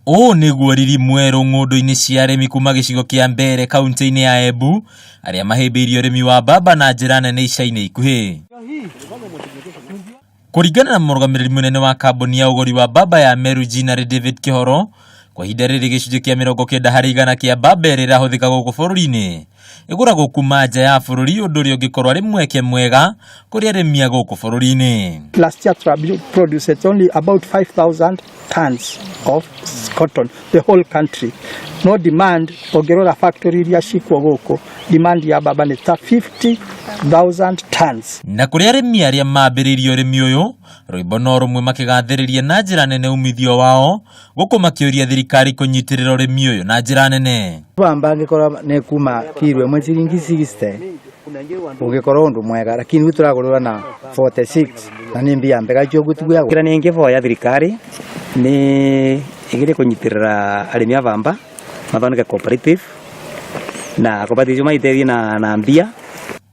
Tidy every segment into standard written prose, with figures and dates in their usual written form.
Ũũ nĩguo riri mwerũ ng'ũndũ-inĩ cia arĩmi kuma gĩcigo kĩa Mbeere kaunti-inĩ ya Embu arĩa mahĩmbĩirie ũrĩmi wa mbamba na njĩra nene ica-inĩ ikuhĩ. Kũringana na mũrũgamĩrĩri mũnene wa kambuni ya ũgũri wa mbamba ya Meru Ginnery David Kĩhoro, kwa ihinda rĩrĩ gĩcunjĩ kĩa 90% kĩa mbamba ĩrĩa ĩrahũthĩka gũkũ bũrũri-inĩ ĩgũragwo kuma nja ya bũrũri ũndũ ũrĩa ũngĩkorwo arĩ mweke mwega kũrĩ arĩmi a gũkũ bũrũri-inĩ. Last year produced only about 5,000 tons of cotton, the whole country. No demand, ũngĩrora factory iria cikuo gũkũ, demand ya mbamba nĩ ta 50,000 tons. Na kũrĩ arĩmi arĩa mambĩrĩirie ũrĩmi ũyũ, rwĩmbo no rũmwe makĩgathĩrĩria na njĩra nene umithio wao, gũkũ makĩũria thirikari kũnyitĩrĩra ũrĩmi ũyũ na njĩra nene. Mbamba angĩkorwo nĩ kuma kiro ĩmwe ciringi 60 ũngĩkorwo ũndũ mwega, lakini rĩu tũragũrĩra na 46 na nĩ mbia mbega icio gũtiguya. Kĩrĩa ningĩboya thirikari nĩ ĩgerie kũnyitĩrĩra arĩmi a bamba mathondeke cooperative na cooperative icio maiteithie na mbia.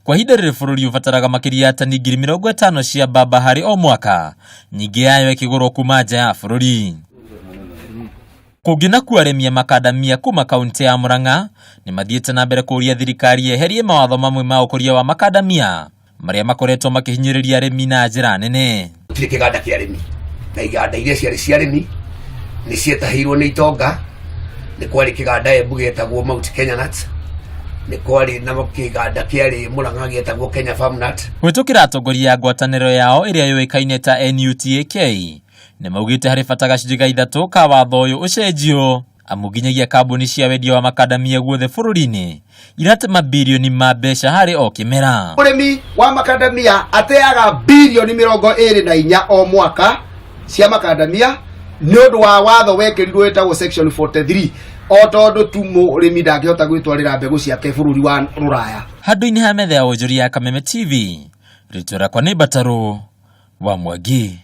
Kwa ihinda rĩrĩ bũrũri ũbataraga makĩria ya tani 50,000 cia mbamba harĩ o mwaka, nyingĩ yayo ĩkĩgũrwo kuma nja ya bũrũri. Kũngĩ nakuo arĩmi a makandamia kuma kaunti ya Murang'a nĩ mathiĩte na mbere kũũria thirikari yeherie mawatho mamwe ma ũkũria wa makandamia marĩa makoretwo makĩhinyĩrĩria arĩmi na njĩra nene. Gũtirĩ kĩganda kĩa arĩmi na iganda iria ciarĩ cia arĩmi nĩ cietahĩirwo nĩ itonga. Nĩ kwarĩ kĩganda Embu gĩetagwo Mount Kenya Nuts, nĩ kwarĩ na kĩganda kĩarĩ Murang'a gĩetagwo Kenya Farm Nut. Kũhĩtũkĩra atongoria a ngwatanĩro yao ĩrĩa yũĩkaine ta NUTAK nĩ maugĩte harĩ bata gacunjĩ ga ithatũ ka watho ũyũ ũcenjio amu nginyagia kambuni cia wendia wa makandamia guothe bũrũri-inĩ iratema birioni ma mbeca harĩ o kĩmera. Mũrĩmi wa makandamia ateaga birioni 24 o mwaka cia makandamia nĩ ũndũ wa watho wekĩrirwo wĩtagwo section 43 o tondũ tu mũrĩmi ndangĩhota gwĩtwarĩra mbegũ ciake bũrũri wa rũraya. Handũ-inĩ ha metha ya wonjoria ya Kameme TV, rĩtwa rĩakwa nĩ Mbatarũ wa Mwangi.